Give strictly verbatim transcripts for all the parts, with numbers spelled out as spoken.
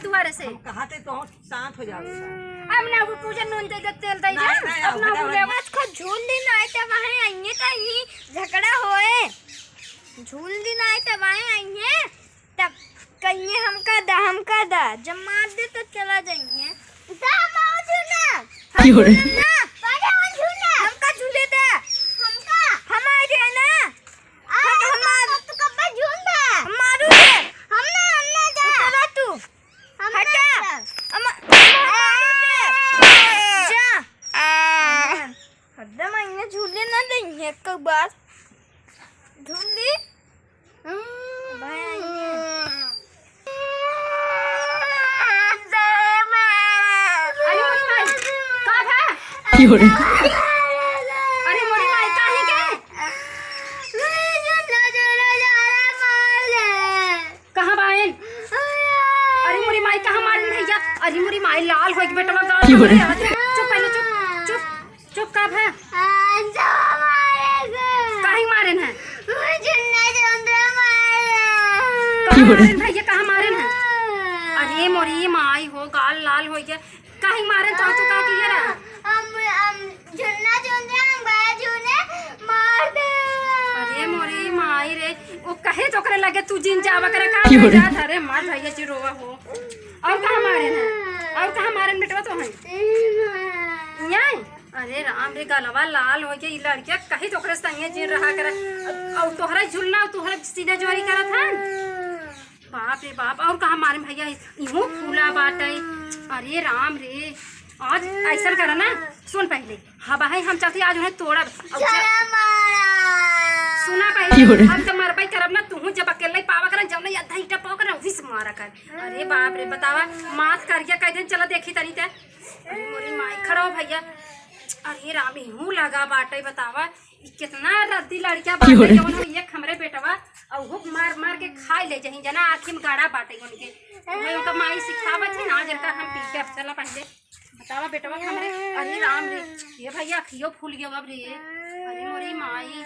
तुम्हारे से। हम कहा थे तो शांत हो जाओ। अब ना वो पूजा नून दे दे, तेल दे दे। नहीं, नहीं, अब ना हो जाओ। बोले, आज को झूल दी ना, आए तो वहाँ आइए तो ही झगड़ा होए। झूल दी ना, आए तो वहाँ आइए, तब कहिए हमका दा, हमका दा। जब मार दे तो चला जाइए। दा, हम आओ झूलना। क्यों रे? झूलना। पहले हम झूलना। हमका झूले दे। हमका। हम आ गए ना। आ, हम, हम मार-, तू कब झूल दे? हम मारू दे। हम ना, हम ना जा। उतरा तू। हम हटा। ना जा। हम, हम मारू दे। जा। हरदम आइए झूले ना देंगे एक बार। झूल दी। भाई आइए। अरे मोरी माई, का भा? क्यों रे? अरे मोरी माई, काहे के? कहाँ बाइन? अरे मोरी माई, कहाँ मारिन भैया? अरे मोरी माई, लाल होइके बेटवा गाल। क्यों रे? चुप पहले, चुप, चुप। चुप का भा? आ, जो मारे से। काहे मारेन है? मुझे झुन्ना झुंदरा मारे। काहे मारेन भैया, काहे मारेन है? अरे मोरी माई हो, गाल लाल होइ गया। काहे मारेन तो, तू का किया रहा? हम, हम झुन्ना झुंदरा, हम गया झूले, मार दे। अरे मोरी माई रे, वो कहे तो ओकरे लगे तू जिन जावा करे का? अरे मार भैया जी रोवा हो। और कहाँ मारेन है? और कहाँ मारेन बेटवा तो है? यहाँ? अरे राम रे, गलवा लाल होइ गया, ई लड़किया कहीं तो ओकरे संगे जिन रहा करे। अउ तोहरा झुलना, तोहरा सीना जोरी करत है। बाप रे बाप, और कहाँ मारे भैया, इहू फूला बाटे। अरे राम रे, आज ऐसा करा ना, सुन पहले, हवा है, हम चलते आज उन्हें तोड़ब। और जब सुना पहले, हम तो मरबे करब ना, तू जब अकेले पावा कर, जब नहीं आधा ईटा पावा कर, उसी से मारा कर। अरे बाप रे, बतावा, माथ करिया कह दिन, चला देखी तनी ते। अरे मोरी माई, खड़ा हो भैया। अरे राम, इहू लगा बाटे, बतावा, ई कितना रद्दी लड़का बाटे, जौन एक हमरे बेटवा, अउ हुक मार मार के खाई ले जहीं जना आँखी में गाड़ा बाटे उनके। मैं ओकर माई सिखावत है ना, जिनका हम पीछे अब चला पहले। बतावा बेटवा हमरे, अरे राम रे, ये भैया अखियो फूल गयो अब रे। अरे मोरी माई,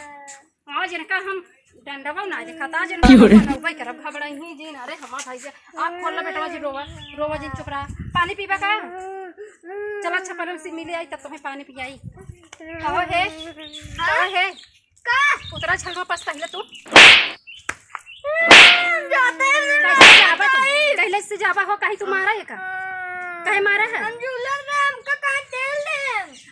आज इनका हम डंडवा ना देखा, आज इनका हम बनौबे करब, घबराई ही जी ना रे, हमार भैया। आप खोल लो बेटवा जी रोवा, रोवा जी चुप रहा। पानी पीबा का? चला अच्छा पलंग से मिले आई, तब तुम्हें पानी पियाई। कहो हे, कहो हे। का? उतरा झलवा पास पहले तू। जाते हैं कैसे जाबा तू? कैले से जाबा हो, कहीं तू मारा है का? कहे मारा है? हम झूलत रहे, हमका कहाँ तेल दे?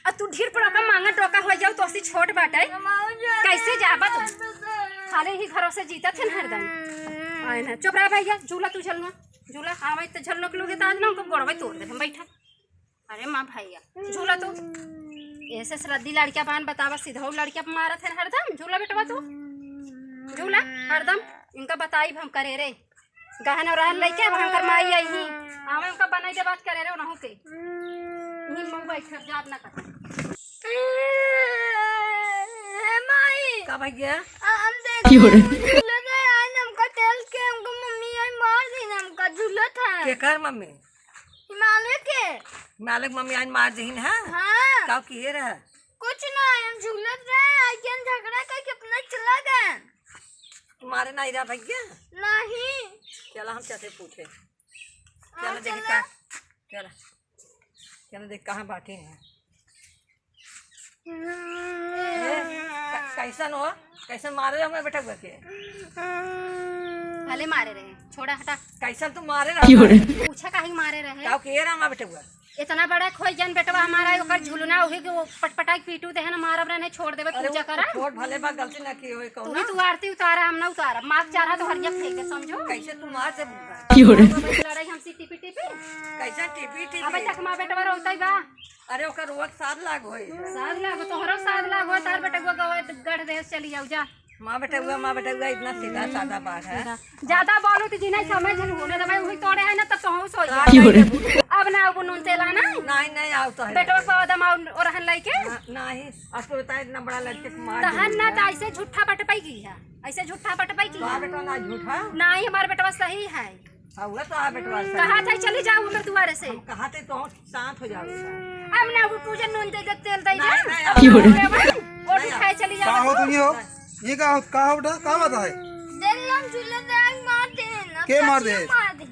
आ तू ढीर पड़ोका मांगा डोका हो जाओ, तो असी छोट बाटे। हम आउ जा कैसे जाबा तू? रहे हैं। खाली ही घरों से जीता थे ना हरदम। आए ना, चुप रहा भैया, झूला तू झलवा, झूला। हाँ भाई, तो झलवा के लोग इतना ना, उनको गोड़वा तोड़ दे हम बैठा। अरे माँ भैया, झूला तू। ऐसे श्रद्धी लड़किया बान बतावा, सीधा लड़किया पे मारत है हरदम। झूला बेटवा तू, झूला हरदम। इनका बताई हम करे रे। गहन और रहन लेके अब हमकर माई आई ही। आवे उनका बनाई के बात करे रे, उनहु के। इही मऊ बैठ कर जाब ना कर। हे माई। का भैया? आ, हम देख क्यों रे? झूलत है, आज हमका तेल के हमका मम्मी आई मार दी, हमका झूलत है। केकर मम्मी? हिमालय के। हिमालय के मम्मी आई मार दी है? हाँ। का किए रहा? कुछ ना, हम झूलत रहे, आई जन झगड़ा करके अपना चला गए। मारे ना इरा भैया? नहीं। चला हम चलते पूछे। हाँ, चला देखी चला। का, चला। चला देख कहाँ बाटे हैं। हम्म। ए, क-, कैसन हो? कैसन मारे रहे हमारे बेटा के? भले मारे रहे, छोड़ा हटा। कैसन तू मारे रहे? क्यों रे? पूछा काहे मारे रहे? का किए रहा हमारे बेटा? इतना बड़ा खोई जन बेटवा हमारा, ओकर झुलना, वही के वो पटपटाई पीटू देहन, मारब रहे, नहीं छोड़ देबे, अरे पूजा वो करा। छोट भले बा, गलती ना की होई तू कौनो। ही तू आरती उतारा, हम ना उतारा। माथ चारा तो हरिया फेंक दे, समझो। कैसे तू मार दे बुआ? क्यों रे? लड़ाई हमसे टिपी टिपी। कैसे टिपी टिपी? अबे तक माँ बेटवा रोतई बा। अरे ओकर रोवत साथ लाग होई। साथ लाग, तोहरो साथ लाग होई, तार बेटवा गवा गढ़ देश चली जाऊ जा। माँ बेटवा, माँ बेटवा इतना सीधा सादा बात है। ज्यादा बोलू तो जी नहीं समझ लू, ना तो भाई वही तोड़े है ना, तब तो हम सोई जाए। अब ना अब नून तेल आना। नहीं, नहीं, आओ तो है। बेटवा को दम और रहन लाइके। ना-, नहीं, अब तो बताए इतना बड़ा लड़के को मार तहन ना दिया। तो ऐसे झूठा पटपाई की है, ऐसे झूठा पटपाई की तो है। बेटवा ना झूठा। नहीं, हमारा बेटवा सही है। हाँ, वो तो आ बेटवा सही। कहा था चली जाओ हमरे दुआरे से। हम कहा थे तो शांत हो जाओ। अब ना वो पूजा नून दे दे, तेल दे दे। नहीं, नहीं, अब क्यों रे? वो नहीं, उठाए चली जाओ। का हो तुम हो? ये का हो, का हो बेटा? का बात है? देख लो, हम झूले दे, मार दे ना। के मार दे? मार दे।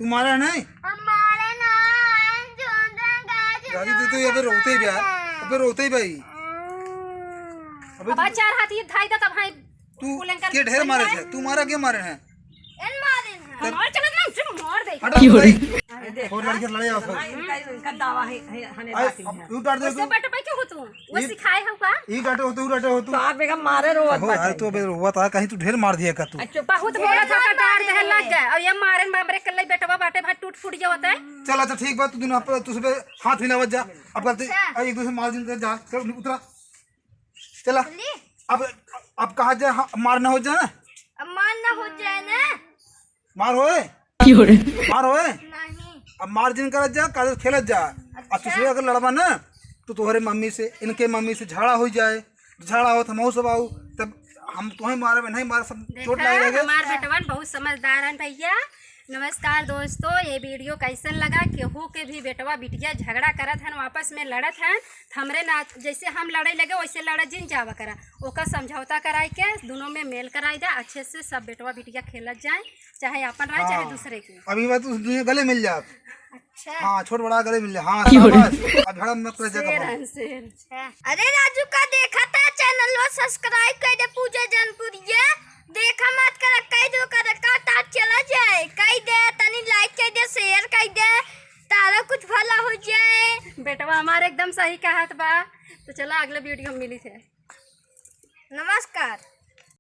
तू मारा नहीं? हम मारे ना, हम जोंदन का दादी, तू तो ये पे रोते ही बा, ये पे रोते ही भाई। अबे अब तू चार हाथ ये धाई दा तब भाई तू बोलें कर के ढेर मारे थे, तू मारा के मारे हैं? एन मारे हैं। तब मार चलत ना, जब मार दे। हट क्यों रे? भाई। अरे देख, और लड़के लड़े आओ। हाँ, इनका, इनका दावा है, है, हने आए, बाकी अब है। तू डांट दे उससे तू। बट पे क्यों हो तू? वो ये सिखाए हो का? ई डांटे हो तू, डांटे हो तू। तो आप बेगम मारे रो हो, बात अरे है। तू अबे रोवा था, कहीं तू ढेर मार दिया का तू? अच्छा, बहुत बोला था का डांट दे लग गए। और ये मारे मामरे कल्ले बेटवा बाटे भाई टूट फूट गया होता है। चल अच्छा ठीक बात, तू दिन आप तू सुबह हाथ मिलावत जा। अब गलती अच्छा। एक दूसरे मार दिन जा, चल उतरा। चला। चलिए। अब, अब कहा जाए, हाँ, मार ना हो जाए ना? अब मार ना हो जाए ना? मार होए? क्यों रे? मार होए? नहीं। अब मार जिन करत जा, काजल खेलत जा। अब अच्छा। तुझसे अगर लड़बा ना, तो तुम्हारे मम्मी से, इनके मम्मी से झगड़ा हो जाए, झगड़ा हो तो हम सब आऊ, तब हम तुम्हें मारे में नहीं मार, सब चोट देखा, लागे लगे। हमार बेटवन बहुत समझदार है भैया। नमस्कार दोस्तों, ये वीडियो कैसन लगा? केहू के भी बेटवा बिटिया झगड़ा करत हन, आपस में लड़त हन, त हमरे ना, जैसे हम लड़े लगे वैसे लड़े जिन जावा करा, ओकर समझौता कराए के दोनों में मेल कराए दे, अच्छे से सब बेटवा बिटिया खेलत जाए, चाहे अपन रहे चाहे हाँ। दूसरे के। अभी बात उस दुनिया गले मिल जात। अच्छा। हाँ, छोट बड़ा गले मिल जाए। हाँ, क्यों रे? शाबाश। अब झगड़ा मत कर जा शेर कपाल। हन, शेर। अरे राजू का देखा था चैनल लो सब्सक्राइब कर दे पूजा जनपुरिया। देखा मत कर कह दो कर का तार चला जाए। कह दे तनी लाइक कह दे शेयर कह दे तारा कुछ भला हो जाए। बेटवा हमारे एकदम सही कहत बा। तो चला अगले वीडियो में मिली थे। नमस्कार।